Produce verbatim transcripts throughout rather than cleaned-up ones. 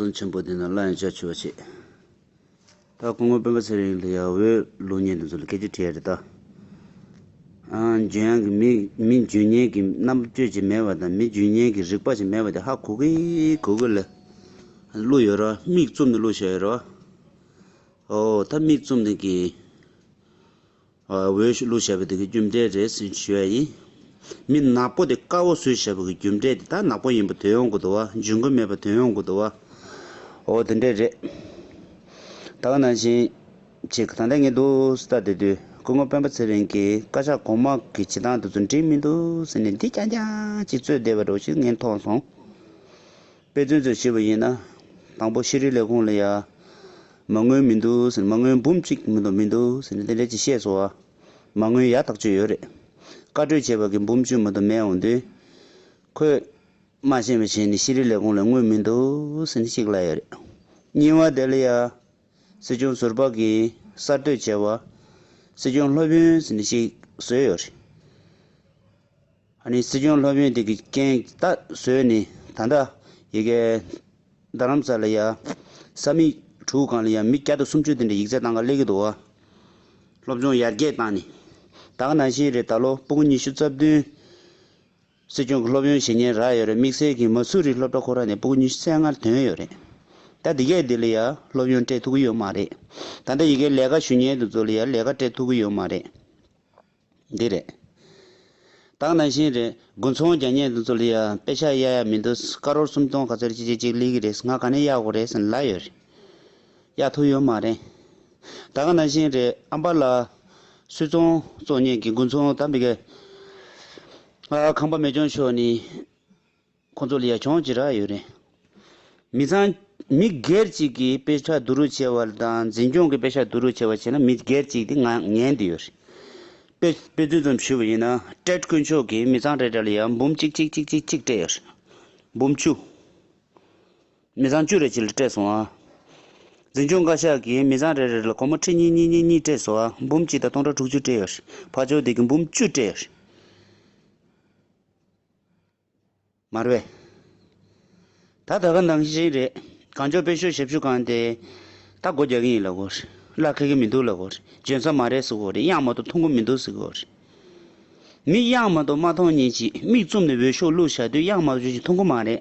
ཆེན་པོ་འདི་ན་སླར་ཡང་ཕྱག་ཕྱི་བ་བྱེད། ད་སྐུ་ངོ་སྤེན་པ་ཚེ་རིང་ལ་ཡང་འོས་བླུག་མཁན་འདི་ཚོ་ལ་སྐད་ཆ་དྲིས་ཡ་རེད་ད། ཨ། འཇོན་ཡག་གི་མི་མི་འཇོན་མཁན་གྱི་རྣམ་དཔྱོད་ཅིག་མེད་པ་དང་མི་འཇོན་མཁན་གྱི་རིག་པ་ཅིག་མེད་པ་དེ་ཧ་གོ་གི་གོ་གི་ལ་བླུགས་ཡོད་ར། མིག་བཙུམ་ནས་བླུགས་བཞག་ཡོད་ར། ཨོ་ད་མིག་བཙུམ་ནས་གི། འོས་ཤོག་བླུགས་བཞག་པ་དེ་གི་རྒྱུ་འབྲས་རེད་ཟེར་ཞུ་ཡ་ཡིན། མི་ནག་པོ་དེ་དཀར་པོ་བཟོས་བཞག་པ་གི་རྒྱུ་འབྲས་དེ་ད་ནག་པོ་ཡིན་པ་ཐོན་ཡོང་གི་འདུག་བ། འཇོན་གི་མེད་པ་ཐོན་ཡོང་གི་འདུག་བ། འོ་དེ་འདྲས་རེད། ད་ག་ནང་བཞིན་ཅིག་ད་ལྟ་ངས་འདུག་ལྟ་བསྡད་དུས་སྐུ་ངོ་སྤེན་པ་ཚེ་རིང་གིས་བཀའ་ཤག་གོང་མ་གི་བྱེད་སྟངས་དེ་ཚོ་འགྲིག་མི་འདུག་ཟེར་ནས་འདི་རྐྱང་རྐྱང་ཅིག་རྩོད་བསྡད་པ་འདྲ་བོ་ཞིག་ངས་མཐོང་སོང་། དཔེ་མཚོན་ཚོས་བཤད་པ་ཡིན་ན། དང་པོ་ཤེས་རིག་ལས་ཁུངས་ལ་ཡ། མ་དངུལ་མི་འདུག་ཟེར་ནས་མ་དངུལ་འབུམ་གཅིག་མི་འདུག་མི་འདུག་ཟེར་ནས་དེ་འདྲ་ཅིག་བཤད་སོང་བ། མ་དངུལ་ཡག་ཐག་ཆོད་ཡོད་རེད། བཀའ་གྲོས་བྱས་པ་གི་འབུམ་བཅུ་མ་གཏོགས་མེད་འོང་དུས། ཁོས། མ་ཤེས་པ་བྱས་ནས་ཤེས་རིག་ལས་ཁུངས་ལ་དངུལ་མི་འདུག་ཟེར་ནས་གཅིག་ལབ་ཡོད་རེད། གཉིས་པ་དེ་ལ་ཡ། སྲིད་སྐྱོང་ཟུར་པ་གིས་གསར་གཏོད་བྱས་པ། སྲིད་སྐྱོང་སློབ་ཡོན་ཟེར་ནས་ཅིག་བཟོས་ཡོད་རེད། ཨ་ནི་སྲིད་སྐྱོང་སློབ་ཡོན་དེ་གི་རྐྱེན་ད་བཟོས་ནས་ད་ལྟ་ཡི་གེ་རྡ་རམ་ས་ལ་ཡ་ས་མིག་དྲུག་སྒང་ལ་ཡ་མི་བརྒྱ་དང་སུམ་ཅུ་དེ་འདྲ་ཡིག་ཚད་བཏང་ག་སླེབས་ཀྱི་འདུག་བ། སློབ་སྦྱོང་ཡར་རྒྱས་བཏང་ནས་ད་ག་ནང་བཞིན་རེད། ད་ལོ་ཕྲུ་གུ་ཉི་ཤུ་རྩ་བདུན་སྲིད་སྐྱོང་གི་སློབ་ཡོན་བྱེད་མཁན་རག་ཡོད་རེད། དམིགས་བསལ་གྱི་མ་སུ་རི་སློབ་གྲྭ་ཁོ་ར་ནས་ཕྲུ་གུ་ཉི་ཤུ་རྩ་ལྔ་ཐོན་ཡོད་རེད། ད་འདི་གས་འདི་ལ་ཡ་སློབ་ཡོན་སྤྲད་ཐུབ་ཀྱི་ཡོད་མ་རེད། ད་ལྟ་ཡི་གེ་ལས་ཀ་ཞུ་མཁན་དེ་ཚོ་ལ་ཡ་ལས་ཀ་སྤྲད་ཐུབ་ཀྱི་ཡོད་མ་རེད། འདི་རེད། ད་ག་ནང་བཞིན་རེད། དགུན་ཚོང་རྒྱག་མཁན་དེ་ཚོ་ལ་ཡ་པེ་ཤག་གཡར་ཡ་མི་འདུག་ཀ་རོར་སུམ་སྟོང་ག་ཚོད་ཅིག་ཅིག་ཅིག་སླེབས་ཀྱི་རེད། ང་ག་ནས་གཡར་དགོས་རེད་ཟེར་ལབ་ཡོད་རེད། གཡར་ཐུབ་ཡོད་མ་རེད། ད་ག་ནང་བཞིན་རེད། ཨམ་བ་ལ་སུད་ཚོང་བཙོང་མཁན་གྱི་དགུན་ཚོང་ད་མི་ག་ཨ་ཁང་པ་མེ་སྐྱོན་ཤོར་ནས། ཁོ་ཚོ་ལ་ཡ་གྱོང་ཅིག་རག་ཡོད་རེད། མི་ཚང་མི་སྒེར་གཅིག་གིས་དཔེ་ཆ་བསྡུ་རུབ་བྱས་པ་དང་འཛིན་སྐྱོང་གིས་དཔེ་ཆ་བསྡུ་རུབ་བྱས་པ་བྱས་ན་མི་སྒེར་གཅིག་དེ་ང་ངན་དེ་ཡོད་རེད། དཔེ་དཔེ་མཚོན་ཙམ་ཞུས་པ་ཡིན་ན་ཏྲེད་དཀོན་མཆོག་གིས་མི་ཚང་རེ་རེ་ལ་ཡ་འབུམ་གཅིག་གཅིག་གཅིག་གཅིག་གཅིག་སྤྲད་ཡོད་རེད། འབུམ་བཅུ། མི་ཚང་བཅུ་རེ་གཅིག་ལ་སྤྲད་སོང་ཨ། འཛིན་སྐྱོང་བཀའ་ཤག་གིས་མི་ཚང་རེ་རེ་ལ་སྒོར་མོ་ཁྲི་གཉིས་གཉིས་གཉིས་གཉིས་སྤྲད་སོང་ཨ། འབུམ་གཅིག་དང་སྟོང་ཕྲག་དྲུག་ཅུ་སྤྲད་ཡོད་རེད། ཕར་ཕྱོགས་དེ་གིས་འབུམ་བཅུ་སྤྲད་ཡོད་རེད། མ་རེད་པས། ད་ད་ག་ནང་བཞིན་རེད། གང་ལྕོགས་དཔེ་ཤོག་ཞབས་ཞུ་ཁང་དེ་ད་སྒོ་རྒྱག་གི་ཡིན་ལབ་དགོས་རེད། གླ་འཁེལ་གི་མི་འདུག་ལབ་དགོས་རེད། འཇོན་ས་མ་རེད་ཟེར་དགོས་རེད། གཡང་མ་གཏོགས་མཐོང་གི་མི་འདུག་ཟེར་དགོས་རེད། མི་གཡང་མ་གཏོགས་མ་མཐོང་མཁན་ཅིག་མིག་བཙུམ་ནས་འོས་ཤོག་བླུགས་བཞག་དུས་གཡང་མ་གཏོགས་ཅིག་མཐོང་གི་མ་རེད།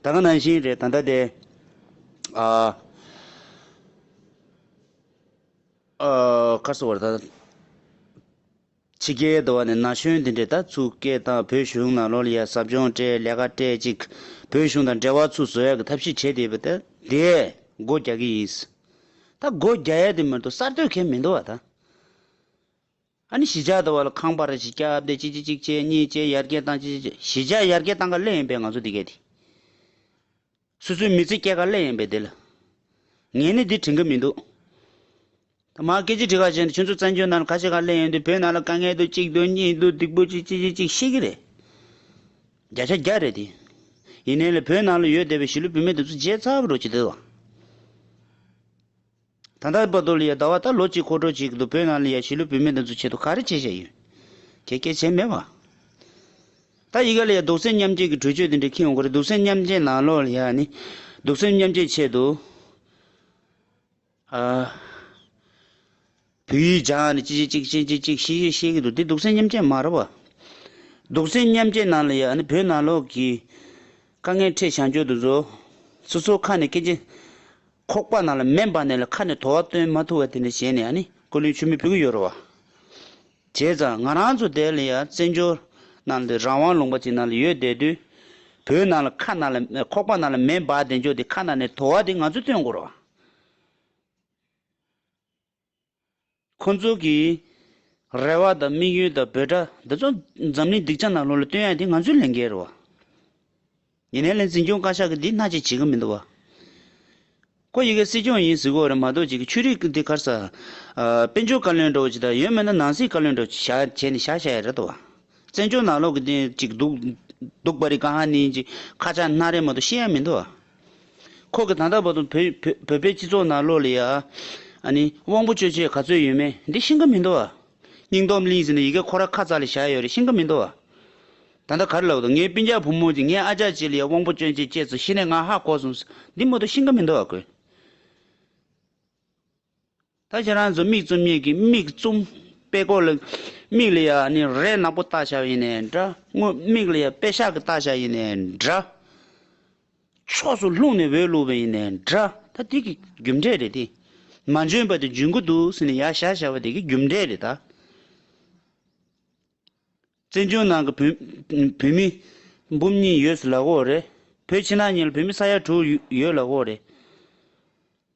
ད་ག་ནང་བཞིན་རེད། ད་ལྟ་དེ་ཨ་ཨ་ག་རེ་ཟེར་དགོས་རེད་ད། ཕྱི་རྒྱལ་དུ་བ་ནས་ན་གཞོན་དེ་འདྲས་ད་ཚུར་སྐད་བཏང་། བོད་གཞུང་ནང་ལོགས་ལ་ཡ་ཟབ་སྦྱོང་སྤྲད། ལས་ཀ་སྤྲད་ཅིག་བོད་གཞུང་དང་འབྲེལ་བ་ཚུར་བཟོ་ཡག་གི་ཐབས་ཤེས་བྱེད་བསྡད་པ་དེ་དེས་སྒོ་རྒྱག་གི་ཡིན། ད་སྒོ་རྒྱག་ཡ་དེ་མ་གཏོགས་གསར་གཏོད་མཁན་མི་འདུག་བ་ད། ཨ་ནི་གཞིས་ཆགས་དུ་བ་ལ་ཁང་པ་རེ་ཞིག་བརྒྱབ་སྟེ་གཅིག་གཅིག་གཅིག་བྱས་གཉིས་བྱས་ཡར་རྒྱས་བཏང་། གཅིག་གཅིག་བྱས་གཞིས་ཆགས་ཡར་རྒྱས་བཏང་ག་སླེབས་ཡིན་པས་ང་ཚོ་འདི་གས་དེ། སོ་སོའི་མི་ཚེ་སྐྱེལ་ག་སླེབས་ཡིན་པས་དེ་ལ། ངས་ནི་འདི་དྲན་གི་མི་འདུག་ད་མར་སྐད་ཆ་དྲི་ག་བྱས་ན་ཁྱོད་ཚོ་བཙན་བྱོལ་ནང་ལ་ཁ་ཤས་ཁ་སླེབས་ཡོང་དུས་བོད་ནང་ལ་དཀའ་ངལ་འདུག་གཅིག་འདུག་གཉིས་འདུག་སྡིག་པོ་གཅིག་གཅིག་གཅིག་གཅིག་ཤེས་ཀྱི་རེད། བརྒྱ་ཆ་བརྒྱ་རེད་དེ། ཡིན་ནའི་ལས་བོད་ནང་ལ་ཡོད་བསྡད་པའི་གཞིས་ལུས་བོད་མི་དེ་ཚོ་བརྗེད་ཚར་བ་རོ་ཅི་འདུག་ད་ལྟ་བར་དུ་ལ་ཡ་ཟླ་བ་ད་ལོ་གཅིག་འཁོར་འགྲོ་གཅིག་འདུག་བོད་ནང་ལ་ཡ་གཞིས་ལུས་བོད་མི་དེ་ཚོ་ཆེད་དུ་ག་རེ་བྱས་བཞག་ཡོད། གལ་གལ་བྱས་མེད་པ། ད་ཡི་གེ་ལ་ཡ་གདུང་སེམས་མཉམ་སྐྱེད་ཀྱི་གྲོས་ཆོད་དེ་འདྲ་འཁྱེར་ཡོང་གི་རེད། གདུང་སེམས་མཉམ་སྐྱེད་ནང་ལོགས་ལ་ཡ་ནི། གདུང་སེམས་མཉམ་སྐྱེད་ཆེད་དུ། ཨ། བོད་ཡིག་སྦྱངས་ནས་ཅི་ཅི་ཅིག་ཅི་ཅི་ཅིག་ཤེས་ཤེས་ཤེས་ཀྱི་འདུག་འདི་གདུང་སེམས་མཉམ་སྐྱེད་མ་རེད་བ། གདུང་སེམས་མཉམ་སྐྱེད་ནང་ལ་ཡ་ནི་བོད་ནང་ལོགས་ཀྱི་དཀའ་ངལ་འཕྲད་བཞག་རྒྱུ་དེ་ཚོ། སོ་སོ་ཁ་ནས་སྐད་ཆ། ཁོག་པ་ནང་ལ་མེ་འབར་ནས་ལ་ཁ་ནས་དོ་བ་སྟོན་མ་ཐུབ་པ་དེ་འདྲ་བྱས་ནས་ཨ་ནི་ཀུན་གླེང་ཆུ་མིག་ཕུལ་གྱི་ཡོད་རེད་བ། བྱས་ཙང་ང་རང་ཚོ་དེ་ལ་ཡ་བཙན་བྱོལ་ནང་ལ་རང་དབང་ལུང་པ་ཅིག་ནང་ལ་ཡོད་བསྡད་དུས། བོད་ནང་ལ་ཁ་ནང་ལ་ཁོག་པ་ནང་ལ་མེ་འབར་བསྡད་འཇོག་དེ་ཁ་ནང་ནས་དོ་བ་དེ་ང་ཚོས་སྟོན་དགོས་རེད་བ། ཁོ་ཚོ་གི་རེ་བ་དང་དམིགས་ཡུལ་དང་འབོད་སྒྲ་འདི་ཚོ་འཛམ་གླིང་སྡིངས་ཆ་ནང་ལོགས་ལ་སྟོན་ཡ་དེ་ང་ཚོའི་ལས་འགན་རེད་བ། ཡིན་ནའི་ལས་འཛིན་སྐྱོང་བཀའ་ཤག་གིས་འདི་སྣ་གཅིག་བྱེད་ཀྱི་མི་འདུག་བ། ཁོ་ཡི་གེ་སྲིད་སྐྱོང་ཡིན་ཟེར་གྱི་ཡོད་རེད་མ་གཏོགས་ཅིག་གི་ཆོས་རིག་འདི་ག་རེ་ཟ། ཨ། དཔལ་འབྱོར་བཀའ་བློན་འདྲ་བོ་ཅིག་དང་ཡོད་མེད་ན་ནང་སྲིད་བཀའ་བློན་འདྲ་བོ་ཅིག་བཞག་བྱས་ནས་བཞག་བཞག་ཡ་རེད་དོ། བཙན་བྱོལ་ནང་ལོགས་ཀྱི་དེ་ཅིག་སྡུག་སྡུག་པ་རེད་གང་ཧ་ནི་ཅིག་ཁ་ཆག་སྣ་རེད་མ་གཏོགས་ཤེས་ཡ་མི་འདུག་བ། ཁོ་གི་ད་ལྟ་བར་དུ་བོད་བོད་བོད་པའི་སྤྱི་ཚོགས་ནང་ལོགས་ལ་ཡ། ཨ་ནི་དབང་པོ་སྤྱོད་ཆས་ག་ཚོད་ཡོད་མེད་འདི་ཤེས་ཀྱི་མི་འདུག་བ། སྙིང་སྟོབས་གླིང་ཟེར་ནས་ཡི་གེ་ཁོ་ར་ཁ་རྩ་ལ་བཞག་ཡོད་རེད་ཤེས་ཀྱི་མི་འདུག་བ། ད་ལྟ་ག་རེ་ལབ་འདུག་ངའི་སྤུན་ཀྱག་བུ་མོ་གཅིག་ངའི་ཨ་ཅག་གཅིག་ལ་ཡ་དབང་པོ་སྐྱོན་ཅན་སྐྱེས་སོང་། ཤི་ནས་ང་ཧ་གོ་སོང་། འདི་མ་གཏོགས་ཤི་འགའ་མི་འདུག་ཨ་ཁོས། ད་ཁྱེད་རང་ཚོ་མིག་བཙུམ་མཁན་གྱི་མིག་བཙུམ། དཔེ་ཀློག་ལ་མིག་ལ་ཡ་ནི་རས་ནག་པོ་བཏགས་བཞག་ཡིན་ནའི་འདྲ། དངོས་མིག་ལ་ཡ་པེ་ཤག་གི་བཏགས་བཞག་ཡིན་ནའི་འདྲ། ཕྱོགས་སུ་ལྷུང་ནས་འོད་བླུགས་པ་ཡིན་ནའི་འདྲ། ད་དེ་གི་རྒྱུ་འབྲས་རེད་དེ། མ་འཇོན་པ་དེ་འཇོན་གྱི་འདུག་ཟེར་ནས་ཡར་བཞག་བཞག་པ་དེ་གི་རྒྱུ་འབྲས་རེད་ད། བཙན་བྱོལ་ནང་གི་བོད་བོད་མི་འབུམ་གཉིས་ཡོད་ཟེར་ལབ་ཀྱི་ཡོད་རེད། བོད་ཕྱི་ནང་གཉིས་ལ་བོད་མི་ས་ཡ་དྲུག་ཡོད་ལབ་ཀྱི་ཡོད་རེད།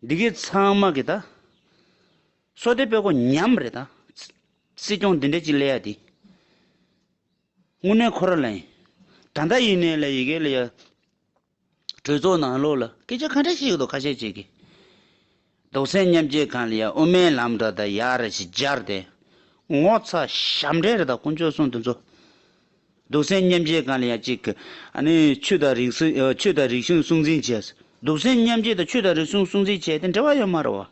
འདི་གའི་ཚང་མ་གི་ད། སོ་ཏེ་པེ་ཀོ་ཉམས་རེད་ད། སྲིད་སྐྱོང་འདི་འདྲ་ཅིག་སླེབས་ཡ་དེ། དངོས་གནས་ཁོ་ར་ལ་ཡིན། ད་ལྟ་ཡིན་ནའི་ལ་ཡི་གེ་ལ་ཡ། གྲོས་ཚོགས་ནང་ལོགས་ལ་སྐད་ཆ་ག་འདྲ་བཤད་ཀྱི་འདུག་ཁ་ཤས་ཅིག་གིས། གདུང་སེམས་མཉམ་སྐྱེད་ཁང་ལ་ཡ་དབུ་མའི་ལམ་འདྲ་དང་ཡར་ཞིག་སྦྱར་ཏེ། ངོ་ཚ་ཞབས་འདྲེན་རེད་ད་དཀོན་མཆོག་གསུམ་དེ་ཚོ། གདུང་སེམས་མཉམ་སྐྱེད་ཁང་ལ་ཡ་གཅིག་གི་ཨ་ནི་ཆོས་དང་རིག་གཞུང་ཨ་ཆོས་དང་རིག་གཞུང་སྲུང་འཛིན་བྱས། གདུང་སེམས་མཉམ་སྐྱེད་དང་ཆོས་དང་རིག་གཞུང་སྲུང་འཛིན་བྱས་ཏེ་འབྲེལ་བ་ཡོད་མ་རེད་བ།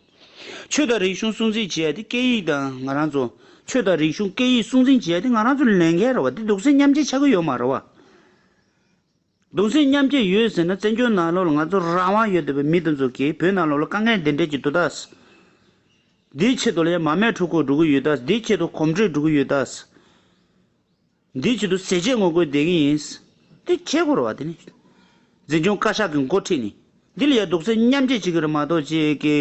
ཆོས་དང་རིག་གཞུང་སྲུང་འཛིན་བྱས་ཏེ་སྐད་ཡིག་དང་ང་རང་ཚོ་ཆོས་དང་རིག་གཞུང་སྐད་ཡིག་སྲུང་འཛིན་བྱས་ཏེ་ང་རང་ཚོ་ལས་འགན་རེད་བ། འདི་གདུང་སེམས་མཉམ་སྐྱེད་ཆགས་ཀྱི་ཡོད་མ་རེད་བ། གདུང་སེམས་མཉམ་སྐྱེད་ཡོད་ཟེར་ན་བཙན་བྱོལ་ནང་ལོགས་ལ་ང་ཚོ་རང་དབང་ཡོད་བསྡད་པའི་མི་དེ་ཚོ་གིས་བོད་ནང་ལོགས་ལ་དཀའ་ངལ་འདི་འདྲས་ཀྱི་འདུག་ད། འདིའི་ཆེད་དུ་ལ་ཡང་མར་མེ་ཁྲོམ་སྐོར་འགྲོ་གི་ཡོད་ད། འདིའི་ཆེད་དུ་གོམ་བགྲོད་འགྲོ་གི་ཡོད་ད། འདིའི་ཆེད་དུ་ཟས་བཅད་ངོ་རྒོལ་བསྡད་ཀྱི་ཡིན། འདི་བྱེད་དགོས་རེད་བ། དེ་ནི་འཛིན་སྐྱོང་བཀའ་ཤག་གི་འགོ་ཁྲིད་ནི། འདི་ལ་ཡང་གདུང་སེམས་མཉམ་སྐྱེད་བྱེད་ཀྱི་རེད་མ་གཏོགས་ཅིག་གི་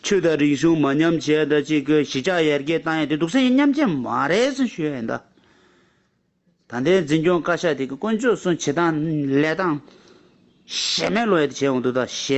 ཆོས་དང་རིག་གཞུང་མ་ཉམས་བྱས་ད་ཅིག་གི་གཞིས་ཆགས་ཡར་རྒྱས་བཏང་ཡ་དེ་གདུང་སེམས་མཉམ་སྐྱེད་མ་རེད་ཟེར་ཞུ་ཡ་ཡིན་ད། ད་ལྟའི་འཛིན་སྐྱོང་བཀའ་ཤག་དེ་གི་དཀོན་མཆོག་གསུམ་བྱེད་སྟངས་ལས་སྟངས་ཞེ་མེད་ལོ་ཡ་དེ་བྱས་འོང་འདུག་ད། ཞེ་